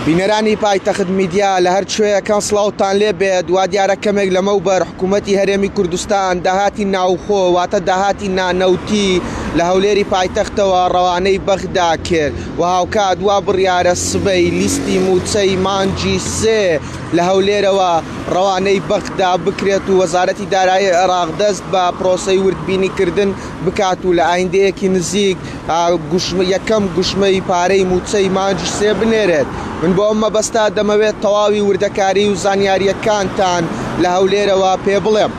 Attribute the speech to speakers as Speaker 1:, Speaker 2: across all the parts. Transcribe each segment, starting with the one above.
Speaker 1: بینەرانی پایتەخت میدیا لە هەر کوێیەکان سڵاوتان لێ بێت. وا دیارە کەمێک لەمەوبەر حکوومەتی هەرێمی کوردستان داهاتی ناوخۆ واتە داهاتی نانەوتی لە هەولێری پایتەختەوە ڕەوانەی بەغدا کرد و هاوکات وا بڕیارە سبەی لیستی مووچەی مانگی سێ لە هەولێرەوە ڕەوانەی بەغدا بکرێت و وەزارەتی دارایی عێراق دەست بە پرۆسەی وردبینیکردن بکات و لە ئایندەیەکی نزیک یەکەم گوشمەی پارەی مووچەی مانگی سێ بنێرێت. من بۆ ئەم مەبەستە دەمەوێت تەواوی وردەکاری و زانیارییەکانتان لە هەولێرەوە پێ بڵێم.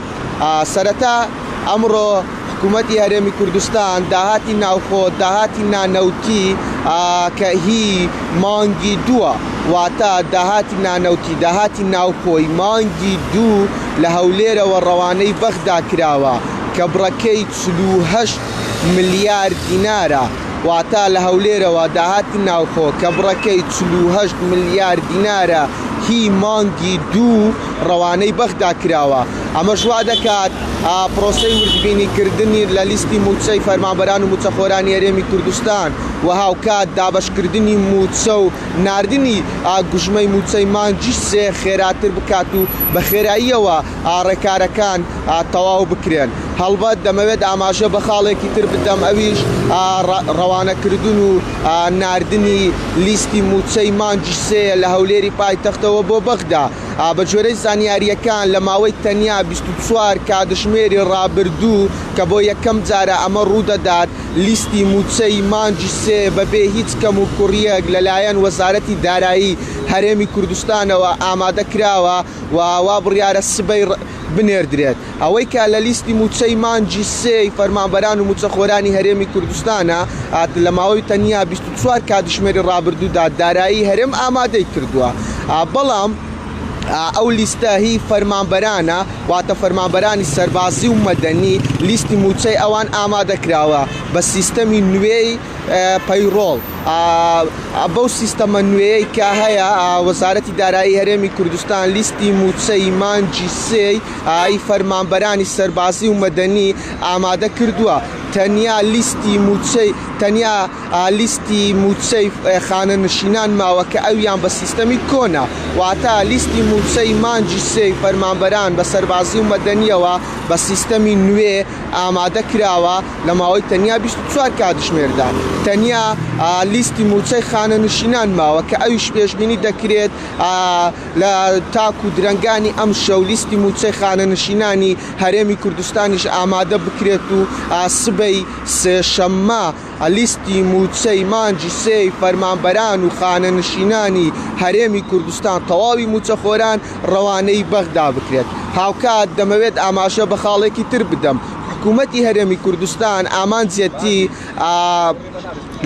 Speaker 1: سەرەتا ئەمڕۆ حکوومەتی هەرێمی کوردستان داهاتی ناوخۆ، داهاتی نانەوتی کە هی مانگی دووە، واتە داهاتی نانەوتی، داهاتی ناوخۆی مانگی دوو لە هەولێرەوە ڕەوانەی بەغدا کراوە کە بڕەکەی 48 ملیار دینارە، واتە لە هەولێرەوە داهاتی ناوخۆ کە بڕەکەی 48 ملیار دینارە هی مانگی دوو ڕەوانەی بەغدا کراوە، ئەمەش وا دەکات پرۆسەی وردبینیکردنی لە لیستی مووچەی فەرمانبەران و مووچەخۆرانی هەرێمی کوردستان و هاوکات دابەشکردنی مووچە و ناردنی گوژمەی مووچەی مانگی سێ خێراتر بکات و بە خێراییەوە ڕێکارەکان تەواو بکرێن. هەڵبەت دەمەوێت ئاماژە بە خاڵێکی تر بدەم ئەویش ڕەوانەکردن و ناردنی لیستی مووچەی مانگی سێیە لە هەولێری پایتەختەوە بۆ بەغدا. بە گوێرەی زانیارییەکان لە ماوەی تەنیا 24 کاتژمێری ڕابردوو کە بۆ یەکەم جارە ئەمە ڕوودەدات، لیستی مووچەی مانگی سێ بەبێ هیچ کەموکوڕییەک لەلایەن وەزارەتی دارایی هەرێمی کوردستانەوە ئامادە کراوە و وا بڕیارە سبەی بنێردرێت. ئەوەی کە لە لیستی مووچەی مانگی سێی فەرمانبەران و مووچەخۆرانی هەرێمی کوردستانە، لە ماوەی تەنیا 24 کاتژمێری ڕابردوودا دارایی هەرێم ئامادەی کردووە، بەڵام ئەو لیستە هی فەرمانبەرانە، واتە فەرمانبەرانی سەربازی و مەدەنی، لیستی مووچەی ئەوان ئامادە کراوە بە سیستەمی نوێی payroll. بەو سیستەمە نوێیەی کە هەیە، وەزارەتی دارایی هەرێمی کوردستان لیستی مووچەی مانگی سێی فەرمانبەرانی سەربازی و مەدەنی ئامادە کردووە. تەنیا لیستی مووچەی تەنیا لیستی مووچەی خانەنشینان ماوە کە ئەویان بە سیستەمی کۆنە، واتە لیستی مووچەی مانگی سێی فەرمانبەران بە سەربازی و مەدەنییەوە بە سیستەمی نوێ ئامادە کراوە. لە ماوەی تەنیا 24 کاتژمێردا تەنیا لیستی مووچەی خانەنشینان ماوە کە ئەویش پێشبینی دەکرێت لە تاکو درەنگانی ئەمشەو لیستی مووچەی خانەنشینانی هەرێمی کوردستانیش ئامادە بکرێت و سبەی سێشەممە لیستی مووچەی مانگی سێی فەرمانبەران و خانەنشینانی هەرێمی کوردستان تەواوی مووچەخۆران ڕەوانەی بەغدا بکرێت. هاوکات دەمەوێت ئاماژە بە خاڵێکی تر بدەم، حکوومەتی هەرێمی کوردستان ئامانجیەتی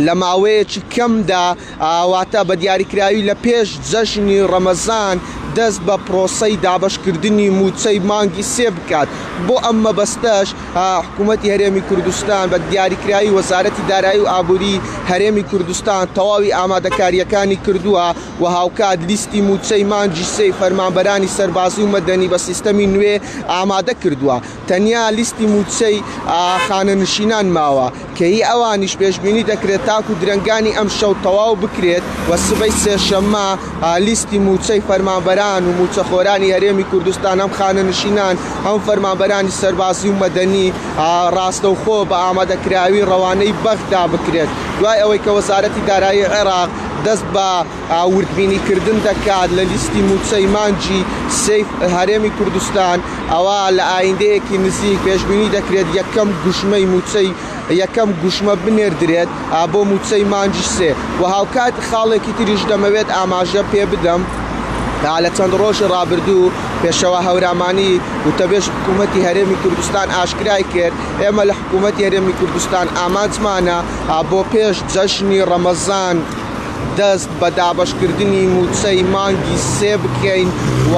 Speaker 1: لە ماوەیەکی کەمدا واتە بە دیاریکراوی لە پێش جەژنی ڕەمەزان دەست بە پرۆسەی دابەشکردنی مووچەی مانگی سێ بکات، بۆ ئەم مەبەستەش حکوومەتی هەرێمی کوردستان بە دیاریکراوی وەزارەتی دارایی و ئابووری هەرێمی کوردستان تەواوی ئامادەکارییەکانی کردووە و هاوکات لیستی مووچەی مانگی سێی فەرمانبەرانی سەربازی و مەدەنی بە سیستەمی نوێ ئامادە کردووە. تەنیا لیستی مووچەی خانەنشینان ماوە کە هی ئەوانیش پێشبینی دەکرێت تاکو درەنگانی ئەمشەو تەواو بکرێت و سبەی سێشەممە لیستی مووچەی فەرمانبەران و مووچەخۆرانی هەرێمی کوردستان هەم خانەنشینان هەم فەرمانبەرانی سەربازی و مەدەنی ڕاستەوخۆ بە ئامادەکراوی ڕەوانەی بەغدا بکرێت دوای ئەوەی کە وەزارەتی دارایی عێراق دەست بە وردبینیکردن دەکات لە لیستی مووچەی مانگی سێی هەرێمی کوردستان، ئەوا لە ئایندەیەکی نزیک پێشبینی دەکرێت یەکەم گوژمەی مووچەی یەکەم گوژمە بنێردرێت بۆ مووچەی مانگی سێ و هاوکات خاڵێکی تریش دەمەوێت ئاماژە پێ بدەم لە چەند ڕۆژی ڕابردوو پێشەوا هەورامانی وتەبێژ حکوومەتی هەرێمی کوردستان ئاشکرای کرد ئێمە لە حکوومەتی هەرێمی کوردستان ئامانجمانە بۆ پێش جەژنی ڕەمەزان دەست بە دابەشکردنی مووچەی مانگی سێ بکەین و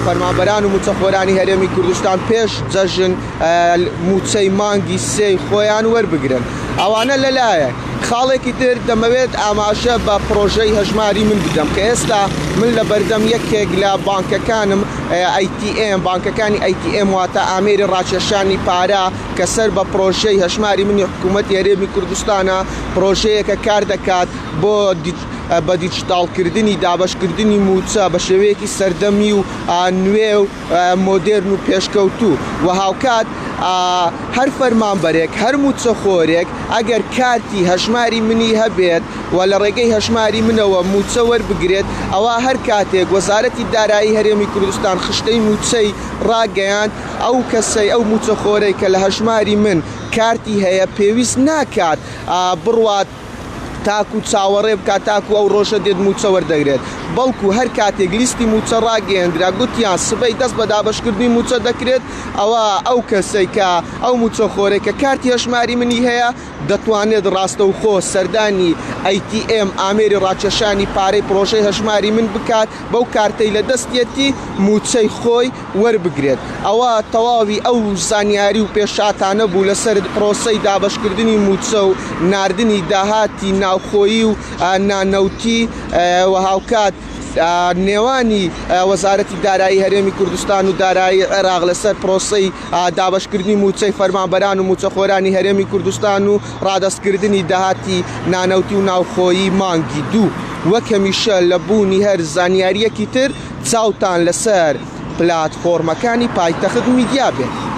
Speaker 1: فەرمانبەران و مووچەخۆرانی هەرێمی کوردستان پێش جەژن مووچەی مانگی سێی خۆیان وەربگرن. ئەوانە لەلایەک. خاڵێکی تر دەمەوێت ئاماژە بە پڕۆژەی هەژماری من بدەم کە ئێستا من لە بەردەم یەکێک لە بانکەکانم ATM، بانکەکانی ATM واتە ئامێری ڕاکێشانی پارە کە سەر بە پڕۆژەی هەژماری منی حکوومەتی هەرێمی کوردستانە، پڕۆژەیەکە کار دەکات بۆ بە دیجیتاڵکردنی دابەشکردنی مووچە بە شێوەیەکی سەردەمی و نوێ و مۆدێرن و پێشکەوتوو و هاوکات هەر فەرمانبەرێک، هەر مووچەخۆرێک ئەگەر کارتی هەژماری منی هەبێت و لە ڕێگەی هەژماری منەوە مووچە وەربگرێت، ئەوا هەر کاتێک وەزارەتی دارایی هەرێمی کوردستان خشتەی مووچەی ڕاگەیاند، ئەو کەسەی، ئەو مووچەخۆرەی کە لە هەژماری من کارتی هەیە پێویست ناکات بڕوات تاکو چاوەڕێ بکات تاکو ئەو ڕۆژە دێت مووچە وەردەگرێت، بەڵکو هەر کاتێک لیستی مووچە ڕاگەیەندرا گوتیان سبەی دەست بە دابەشکردنی مووچە دەکرێت، ئەوا ئەو کەسەی کە ئەو مووچەخۆرەی کە کارتی هەژماری منی هەیە دەتوانێت ڕاستەوخۆ سەردانی ATM ئامێری ڕاکێشانی پارەی پڕۆژەی هەژماری من بکات بەو کارتەی لە دەستیەتی مووچەی خۆی وەربگرێت. ئەوە تەواوی ئەو زانیاری و پێشهاتانە بوو لەسەر پرۆسەی دابەشکردنی مووچە و ناردنی داهاتی ناوخۆیی و نانەوتی و هاوکات نێوانی وەزارەتی دارایی هەرێمی کوردستان و دارایی عێراق لەسەر پرۆسەی دابەشکردنی مووچەی فەرمانبەران و مووچەخۆرانی هەرێمی کوردستان و ڕادەستکردنی داهاتی نانەوتی و ناوخۆیی مانگی دوو. وەک هەمیشە لە بوونی هەر زانیارییەکی تر چاوتان لەسەر پلاتفۆرمەکانی پایتەخت میدیا بێت.